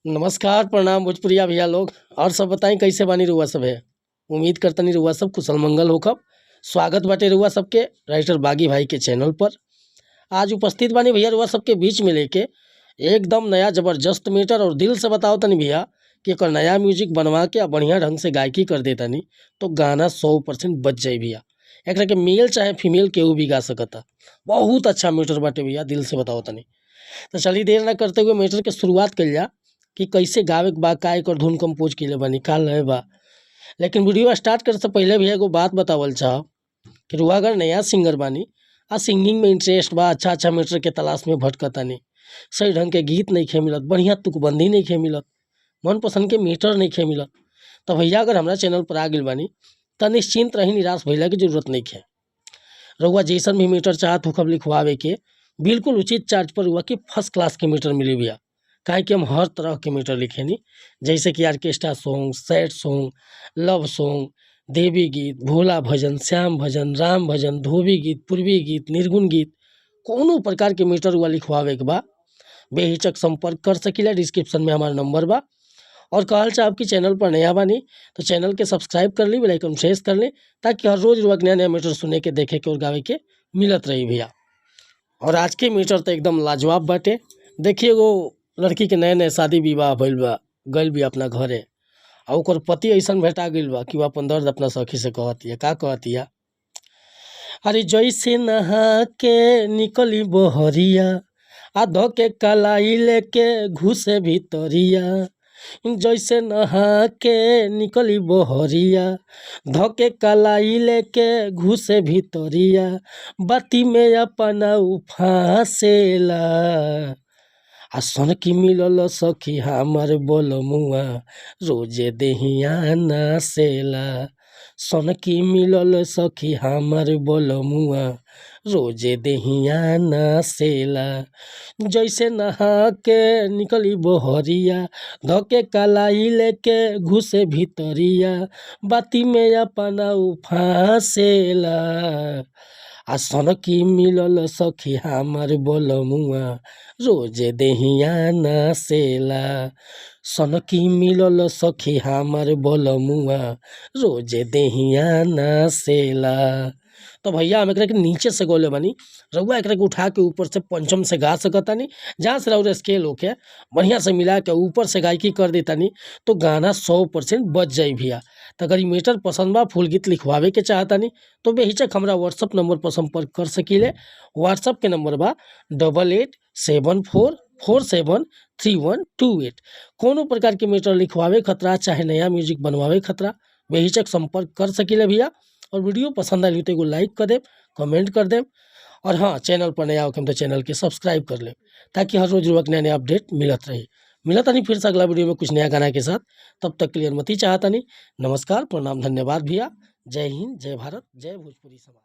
नमस्कार, प्रणाम भोजपुरिया भैया लोग। और सब बताई कैसे बानी रउआ सभे? उम्मीद करतनी रउआ सब कुशल मंगल होखब। स्वागत बाटे रउआ सबके राइटर बागी भाई के चैनल पर। आज उपस्थित बानी भैया रउआ सबके बीच में लेके एकदम नया जबरदस्त मैटर। और दिल से बताओ तनी भैया कि एकर नया म्यूजिक बनवा के आ बढ़िया ढंग से गायकी कर देतानी तो गाना 100% बच जाई भैया। एकरा के मेल चाहे फीमेल केहू भी गा सकता। बहुत अच्छा मैटर बाटे भैया, दिल से बताओ तनी। तो चलिए देर ना करते हुए मैटर के शुरुआत कइल जा कि कैसे गावे के बा, का एकर धुन कंपोज कइले बानी, का लय बा। लेकिन वीडियो स्टार्ट करे से पहिले भैया एगो बात बतावल चाहब कि रउआ अगर नया सिंगर बानी आ सिंगिंग में इंटरेस्ट बा, अच्छा अच्छा मैटर के तलाश में भटकतानी, सही ढंग के गीत नइखे मिलत, बढ़िया तुकबंदी नइखे मिलत, मनपसंद के मीटर नइखे मिलत, तो भैया अगर हमरा चैनल पर आ गइल बानी त निश्चिंत रही, निराश भइला के जरूरत नइखे। रउआ जैसन भी मीटर चाहत होखब लिखवावे के, बिल्कुल उचित चार्ज पर रउआ के फर्स्ट क्लास के मीटर मिली भैया। काहे कि हम हर तरह के मीटर लिखेनी, जैसे कि orchestra song, sad song, love song, देवी गीत, भोला भजन, श्याम भजन, राम भजन, धोबी गीत, पूर्वी गीत, निर्गुण गीत। कौनो प्रकार के मीटर रउआ लिखवावे के बा बेहिचक संपर्क कर सकीला। डिस्क्रिप्शन में हमार नंबर बा। और कहल चाहब कि चैनल पर नया बानी तो चैनल के सब्सक्राइब कर ली, बेल आइकन प्रेस कर ली, ताकि हर रोज़ रउआ के नया नया मीटर सुने के, देखे के और गावे के मिलत रही भैया। और आज के मीटर तो एकदम लाजवाब बाटे। देखिए, एगो लड़की के नए नए शादी विवाह भइल बा, गइल भी अपना घरे आ ओकर पति अइसन भेटा गइल बा कि उ अपन दर्द अपना सखी से कहतिया। का कहतिया? अरे जैसे नहा के निकली बहरिया आ धके कलाई लेके घुसे भीतरिया। जैसे नहा के निकली बहरिया, धके कलाई लेके घुसे भीतरिया, बाती में अपना उ फांसेला। आ सनकी मिलल सखी हमर बलमुआ, रोजे देहिया नासेला। सनकी मिलल सखी हमर बलमुआ, रोजे देहिया नासेला। जैसे नहा के निकली बहरिया, धके कलाई लेके घुसे भीतरिया, बाती में अपना उ फांसेला। आ सनकी मिलल सखी हमर बलमुआ, रोजे देहिया नासेला। सनकी मिलल सखी हमर बलमुआ, रोजे देहिया नासेला। तो भैया हम एकरा के नीचे से गौले बानी, रउआ एकरा के उठा के ऊपर से पंचम से गा सकतानी, जहाँ से रउआ स्केल होके बढ़िया से मिला के ऊपर से गायकी कर देतानी तो गाना 100% बच जाई भैया। तो अगर ई मीटर पसंद बा, फुल गीत लिखवावे के चाहतानी तो बेहिचक हमरा व्हाट्सअप नंबर पर संपर्क कर सकीले। व्हाट्सअप के नंबर बा 8874473128। कोनो प्रकार के मीटर लिखवावे खतरा चाहे नया म्यूजिक बनवावे खतरा बेहिचक संपर्क कर सकीले भैया। और वीडियो पसंद आई तो एगो लाइक कर देब, कमेंट कर देब और हाँ, चैनल पर नया होखम तो चैनल के सब्सक्राइब कर लेब, ताकि हर रोज़ रउआ के नया नया अपडेट मिलत रही। मिलत तनी फिर से अगला वीडियो में कुछ नया गाना के साथ। तब तक के लिए अनुमति चाहतनी। नमस्कार, प्रणाम, धन्यवाद भैया। जय हिंद, जय भारत, जय भोजपुरी समाज।